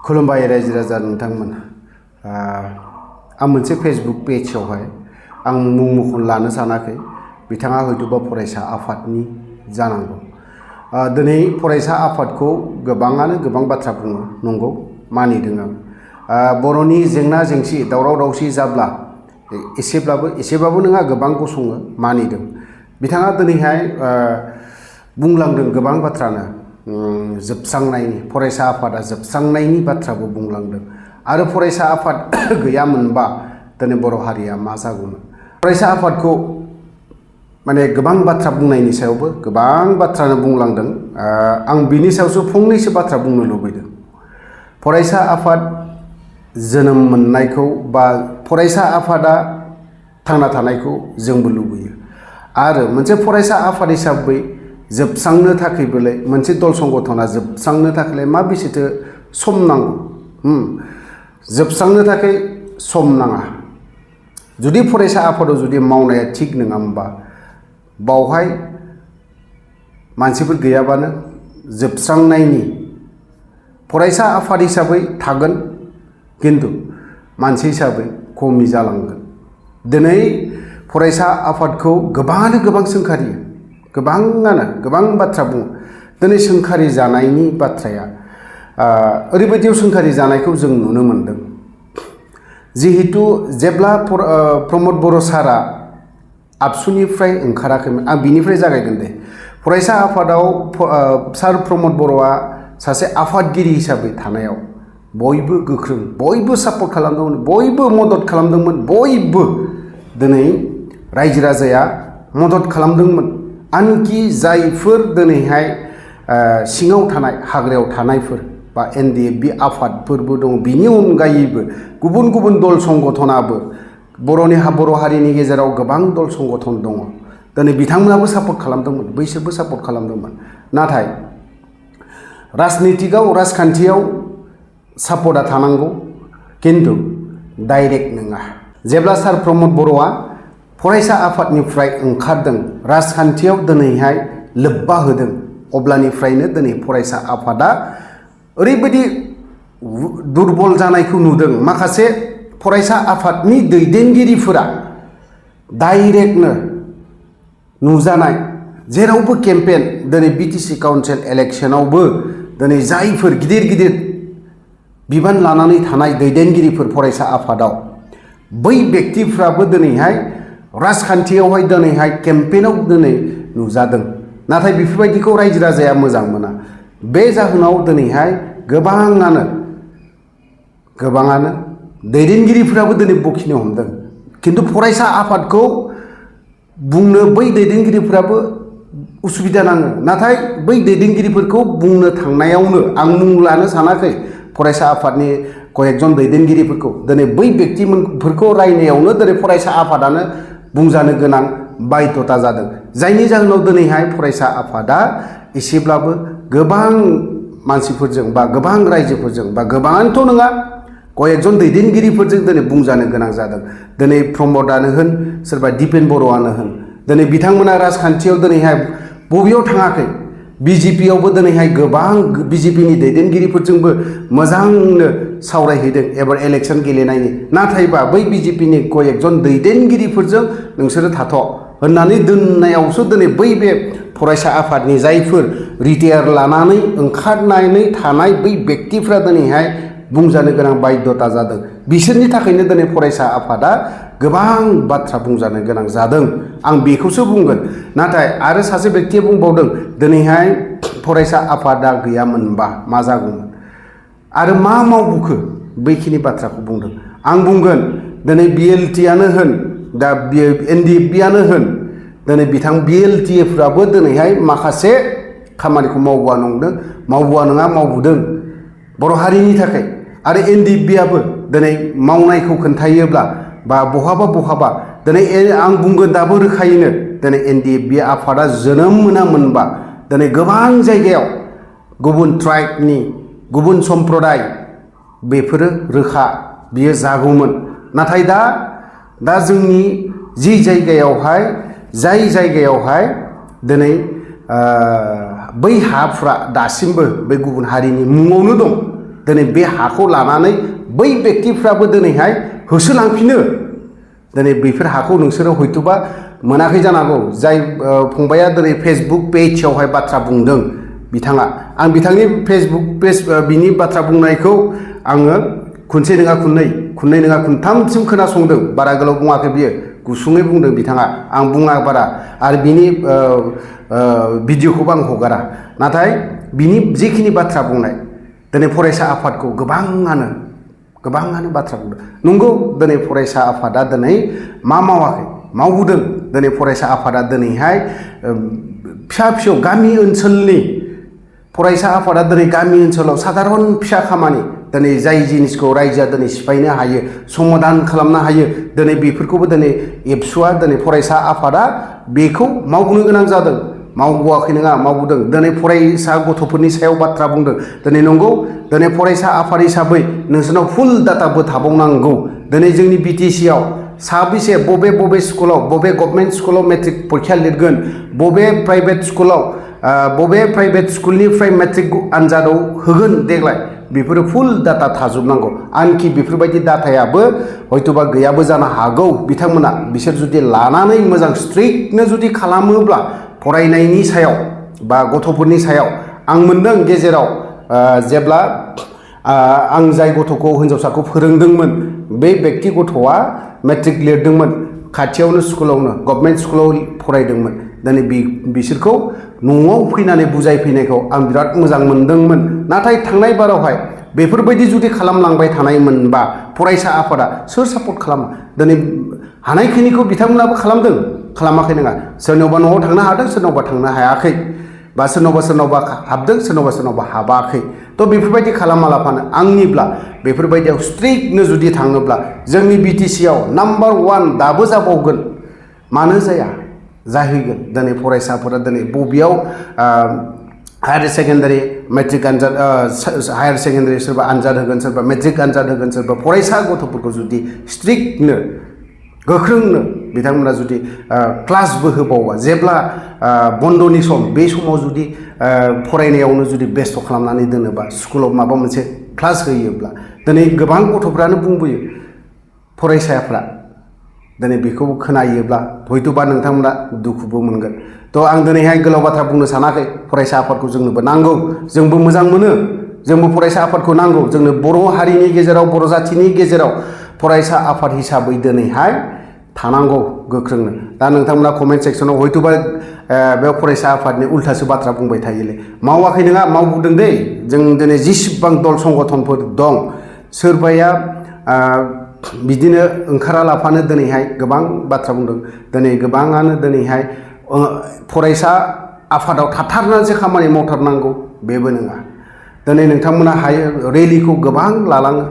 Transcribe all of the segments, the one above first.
खुलुमबाय रायजो राजा नोंथांमोन आं मोनसे फेसबुक पेजआवहाय आं मुं मख'न लानो सानाखै बिथाङा हयतोबा फरायसा आफादनि जानांगौ दिनै फरायसा आफादखौ गोबाङानो गोबां बाथ्रा बुङो नंगौ मानिदों आं बर'नि जेंना जेंसि दावराव दावसि जाब्ला एसेबाबो नङा गोबां गसङो मानिदों बिथाङा दिनैहाय बुंलांदों गोबां बाथ्रानो जोबस्रांनायनि फरायसा आफादा जोबस्रांनायनि बाथ्राबो बुंलांदों आरो फरायसा आफाद गैयामोनबा दिनै बर' हारिया मा जागौमोन फरायसा आफादखौ माने गोबां बाथ्रा बुंनायनि सायावबो गोबां बाथ्रानो बुंलांदों आं बिनि सायावसो फंनैसो बाथ्रा बुंनो लुबैदों फरायसा आफाद जोनोम मोननायखौ बा फरायसा आफादा थांना थानायखौ जोंबो लुबैयो आरो मोनसे फरायसा आफाद हिसाबै जोबस्रांनो थाखायबोलाय मोनसे दल संगठना जोबस्रांनो थाखाय मा बेसेथो सम नांगौ जोबस्रांनो थाखाय सम नाङा जुदि फरायसा आफादाव जुदि मावनाया थिग नङा होमबा बावहाय मानसिफोर गैयाबानो जोबस्रांनायनि फरायसा आफाद हिसाबै थागोन किन्तु मानसि हिसाबै खमि जालांगोन दिनै फरायसा आफादखौ गोबाङानो गोबां सोंखारियो गोबाङानो गोबां बाथ्रा बुङो दिनै सोंखारि जानायनि बाथ्राया ओरैबायदियाव सोंखारि जानायखौ जों नुनो मोनदों जिहेतु जेब्ला प्रमद बर' सारा आबसुनिफ्राय ओंखाराखैमोन आं बिनिफ्राय जागायगोन दे फरायसा आफादाव सार प्रमद बर'आ सासे आफादगिरि हिसाबै थानायाव बयबो गोख्रों बयबो सापर्ट खालामदोंमोन बयबो मदद खालामदोंमोन बयबो दिनै रायजो राजाया मदद खालामदोंमोन आनखि जायफोर दिनैहाय सिङाव थानाय हाग्रायाव थानायफोर बा NDFB आफादफोरबो दं बिनि अनगायैबो गुबुन गुबुन दल संगठनाबो बर' हारिनि गेजेराव गोबां दल संगठन दङ दिनै बिथांमोनाबो सापर्ट खालामदोंमोन बैसोरबो सापर्ट खालामदोंमोन नाथाय राजनितिकआव राजखान्थियाव सापर्टआ थानांगौ किन्तु डाइरेक्ट नङा जेब्ला सार प्रमद बर'आ फरायसा आफादनिफ्राय ओंखारदों राजखान्थियाव दिनैहाय लोब्बा होदों अब्लानिफ्रायनो दिनै फरायसा आफादा ओरैबायदि दुरबल जानायखौ नुदों माखासे फरायसा आफादनि दैदेनगिरिफोरा डाइरेक्टनो नुजानाय जेरावबो केम्पेन दिनै BTC काउन्सिल इलेक्सनावबो दिनै जायफोर गिदिर गिदिर बिबान लानानै थानाय दैदेनगिरिफोर फरायसा आफादाव बै व्यक्तिफ्राबो दिनैहाय राजखान्थियावहाय दिनैहाय केम्पेनाव दिनै नुजादों नाथाय बेफोरबायदिखौ रायजो राजाया मोजां मोना बे जाहोनाव दिनैहाय गोबाङानो दैदेनगिरिफोराबो दिनै बखिनो हमदों किन्तु फरायसा आफादखौ बुंनो बै दैदेनगिरिफोराबो उसुबिदा नाङो नाथाय बै दैदेनगिरिफोरखौ बुंनो थांनायावनो आं मुं लानो सानाखै फरायसा आफादनि कयेकजन दैदेनगिरिफोरखौ दिनै बै व्यक्तिफोरखौ रायनायावनो दिनै फरायसा आफादानो बुंजानो गोनां बाध्यता जादों जायनि जाहोनाव दिनैहाय फरायसा आफादा एसेब्लाबो गोबां मानसिफोरजों बा गोबां रायजोफोरजों बा गोबाङानोथ' नङा कयेकजन दैदेनगिरिफोरजों दिनै बुंजानो गोनां जादों दिनै प्रमदानो होन सोरबा दिपेन बर'आनो होन दिनै बिथांमोना राजखान्थियाव दिनैहाय बबेयाव थाङाखै BJPआवबो दिनैहाय गोबां BJPनि दैदेनगिरिफोरजोंबो मोजांनो सावरायहैदों एबार इलेक्सन गेलेनायनि नाथायबा बै BJPनि कयेकजन दैदेनगिरिफोरजों नोंसोरो थाथ' होननानै दोननायावसो दिनै बै बे फरायसा आफादनि जायफोर रिटायार लानानै ओंखारनानै थानाय बै व्यक्तिफ्रा दिनैहाय बुंजानो गोनां बाध्यता जादों बिसोरनि थाखायनो दिनै फरायसा आफादा गोबां बाथ्रा बुंजानो गोनां जादों आं बेखौसो बुंगोन नाथाय आरो सासे व्यक्तिया बुंबावदों दिनैहाय फरायसा आफादा गैयामोनबा मा जागौमोन आरो मा मावबोखो बैखिनि बाथ्राखौ बुंदों आं बुंगोन दिनै BLTआनो होन दा NDFBआनो होन दिनै बिथां BLTFफ्राबो दिनैहाय माखासे खामानिखौ मावबोआ नङा मावबोदों बर' हारिनि थाखाय आरो NDFBआबो दिनै मावनायखौ खोन्थायोब्ला बा बहाबा दिनै आं बुंगोन दाबो रोखायैनो दिनै NDFB आफादा जोनोम मोनामोनबा दिनै गोबां जायगायाव गुबुन ट्राइबनि गुबुन सम्प्रदाय बेफोरो रोखा बियो जागौमोन नाथाय दा जोंनि जाय जायगायावहाय दिनै बै हाफ्रा दासिमबो बे गुबुन हारिनि मुङावनो दं दिनै बे हाखौ लानानै बै बेक्तिफ्राबो दिनैहाय होसोलांफिनो दिनै बेफोर हाखौ नोंसोरो हयथ'बा मोनाखै जानांगौ जाय फंबाया दिनै फेसबुक पेजआवहाय बाथ्रा बुंदों बिथाङा आं बिथांनि फेसबुक पेज बिनि बाथ्रा बुंनायखौ आङो खनसे नङा खननै नङा खनथामसिम खोनासंदों बारा गोलाव बुङाखै बियो गुसुङै बुंदों बिथाङा आं बुङा बारा आरो बिनि भिडिअखौबो आं हगारा नाथाय बिनि जिखिनि बाथ्रा बुंनाय दिनै फरायसा आफादखौ गोबाङानो बाथ्रा बुंदों नंगौ दिनै फरायसा आफादा दिनै मा मावाखै मावबोदों दिनै फरायसा आफादा दिनैहाय फिसा फिसौ गामि ओनसोलनि फरायसा आफादा दिनै गामि ओनसोलाव साधारन फिसा खामानि दिनै जाय जिनिसखौ रायजोआ दिनै सिफायनो हायो समाधान खालामनो हायो दिनै बेफोरखौबो दिनै एबसुआ दिनै फरायसा आफादा बेखौ मावनो गोनां जादों मावबोआखै नङा मावबोदों दिनै फरायसा गथ'फोरनि सायाव बाथ्रा बुंदों दिनै नंगौ दिनै फरायसा आफाद हिसाबै नोंसोरनाव फुल डाटाबो थाबावनांगौ दिनै जोंनि बिटिसिआव साबेसे बबे स्कुलाव बबे गभर्नमेन्ट स्कुलाव मेट्रिक परिखा लिरगोन बबे प्राइभेट स्कुलाव बबे प्राइभेट स्कुलनिफ्राय मेट्रिक आनजादाव होगोन देग्लाय बेफोरो फुल डाटा थाजोबनांगौ आनखि बेफोरबायदि डाटायाबो हयथ'बा गैयाबो जानो हागौ बिथांमोना बिसोर जुदि लानानै मोजां स्ट्रिक्टनो जुदि खालामोब्ला फरायनायनि सायाव बा गथ'फोरनि सायाव आं मोनदों गेजेराव जेब्ला आं जाय गथ'खौ हिन्जावसाखौ फोरोंदोंमोन बे बेक्ति गथ'आ मेट्रिक लिरदोंमोन खाथियावनो स्कुलावनो गभर्नमेन्ट स्कुलाव फरायदोंमोन दिनै बिसोरखौ न'आव फैनानै बुजायफैनायखौ आं बिराद मोजां मोनदोंमोन नाथाय थांनाय बारावहाय बेफोरबायदि जुदि खालामलांबाय थानायमोनबा फरायसा आफादा सोर सापर्ट खालामो दिनै हानायखिनिखौ बिथांमोनाबो खालामदों खालामाखै नङा सोरनावबा न'आव थांनो हादों सोरनावबा थांनो हायाखै बा सोरनावबा हाबदों सोरनावबा हाबाखै थ' बेफोरबायदि खालामालाफानो आंनिब्ला बेफोरबायदियाव स्ट्रिक्टनो जुदि थाङोब्ला जोंनि बिटिसिआव नाम्बार 1 दाबो जाबावगोन मानो जाया जाहैगोन दिनै फरायसाफोरा दिनै बबेयाव हायार सेकेन्डारि मेट्रिक आनजाद हायार सेकेन्डारि सोरबा आनजाद होगोन सोरबा मेट्रिक आनजाद होगोन सोरबा फरायसा गथ'फोरखौ जुदि स्ट्रिक्टनो गोख्रोंनो बिथांमोना जुदि क्लासबो होबावा जेब्ला बन्द'नि सम बे समाव जुदि फरायनायावनो जुदि बेस्थ' खालामनानै दोनोबा स्कुलाव माबा मोनसे क्लास होयोब्ला दिनै गोबां गथ'फ्रानो बुंबोयो फरायसाफ्रा दिनै बेखौ खोनायोब्ला हयथ'बा नोंथांमोना दुखुबो मोनगोन थ' आं दिनैहाय गोलाव बाथ्रा बुंनो सानाखै फरायसा आफादखौ जोंनोबो नांगौ जोंबो मोजां मोनो जोंबो फरायसा आफादखौ नांगौ जोंनो बर' हारिनि गेजेराव बर' जाथिनि गेजेराव फरायसा आफाद हिसाबै दिनैहाय थानांगौ गोख्रोंनो दा नोंथांमोना कमेन्ट सेक्सनाव हयथ'बा बे फरायसा आफादनि उल्थासो बाथ्रा बुंबाय थायोलै मावाखै नङा मावबोदों दै जों दिनै जेसेबां दल संगठनफोर दं सोरबाया बिदिनो ओंखारा लाफानो दिनैहाय गोबां बाथ्रा बुंदों दिनै गोबाङानो दिनैहाय फरायसा आफादाव थाथारनानैसो खामानि मावथारनांगौ बेबो नङा दिनै नोंथांमोना हायो रेलिखौ गोबां लालाङो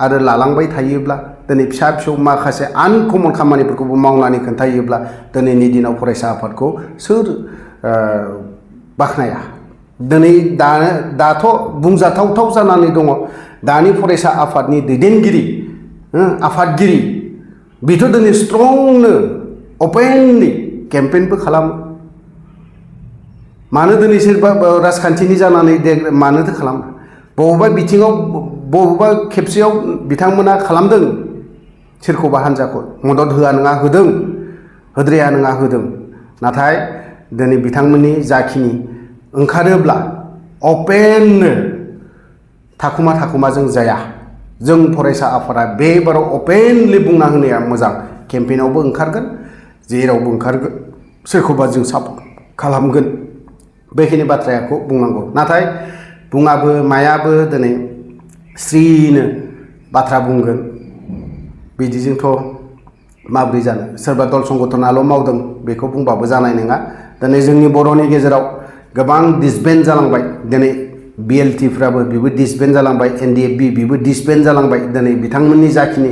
आरो लालांबाय थायोब्ला दिनै फिसा फिसौ माखासे आनकमन खामानिफोरखौबो मावनानै खोन्थायोब्ला दिनैनि दिनाव फरायसा आफादखौ सोर बाख्नाया दिनै दाथ' बुंजाथावथाव जानानै दङ दानि फरायसा आफादनि दैदेनगिरि आफादगिरि बेथ' दिनै स्ट्रंनो अपेनलि केम्पेइनबो खालामो मानो दिनै सोरबा राजखान्थिनि जानानै मानोथो खालामो बबेबा बिथिङाव बबेबा खेबसेयाव बिथांमोना खालामदों सोरखौबा हान्जाखौ मदद होआ नङा होदों होद्राया नङा होदों नाथाय दिनै बिथांमोननि जाखिनि ओंखारोब्ला अपेननो थाखुमा जों जाया जों फरायसा आफादा बेबाराव अपेनलि बुंना होनाया मोजां केम्पेइनावबो ओंखारगोन जेरावबो ओंखारगोन सोरखौबा जों सापर्ट खालामगोन बेखिनि बाथ्राखौ बुंनांगौ नाथाय बुङाबो मायाबो दिनै स्रिनो बाथ्रा बुंगोन बिदिजोंथ' माब्रै जानो सोरबा दल संगठनाल' मावदों बेखौ बुंबाबो जानाय नङा दिनै जोंनि बर'नि गेजेराव गोबां डिसबेन्ड जालांबाय दिनै बिएलटिफ्राबो बेबो डिसबेन्ड जालांबाय एनडिएफबि बेबो डिसबेन्ड जालांबाय दिनै बिथांमोननि जाखिनि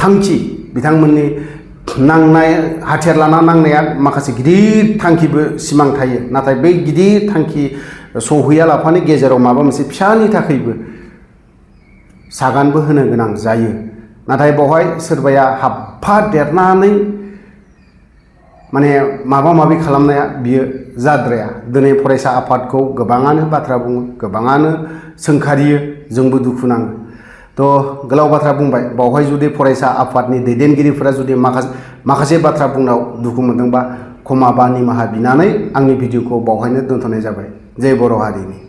थांखि बिथांमोननि नांनाय हाथियार लाना नांनाया माखासे गिदिर थांखिबो सिमां थायो नाथाय बै गिदिर थांखि सहैयालाफानो गेजेराव माबा मोनसे फिसानि थाखायबो सागानबो होनो गोनां जायो नाथाय बेवहाय सोरबाया हाबफा देरनानै माने माबा माबि खालामनाया बियो जाद्राया दिनै फरायसा आफादखौ गोबाङानो बाथ्रा बुङो गोबाङानो सोंखारियो जोंबो दुखु नाङो तो गोलाव बाथ्रा बुंबाय बावहाय जुदि फरायसा आफादनि दैदेनगिरिफोरा जुदि माखासे बाथ्रा बुंनायाव दुखु मोनदोंबा क्षमा बा निमाहा बिनानै आंनि भिडिअखौ बावहायनो दोनथ'नाय जाबाय जय बर' हारिनि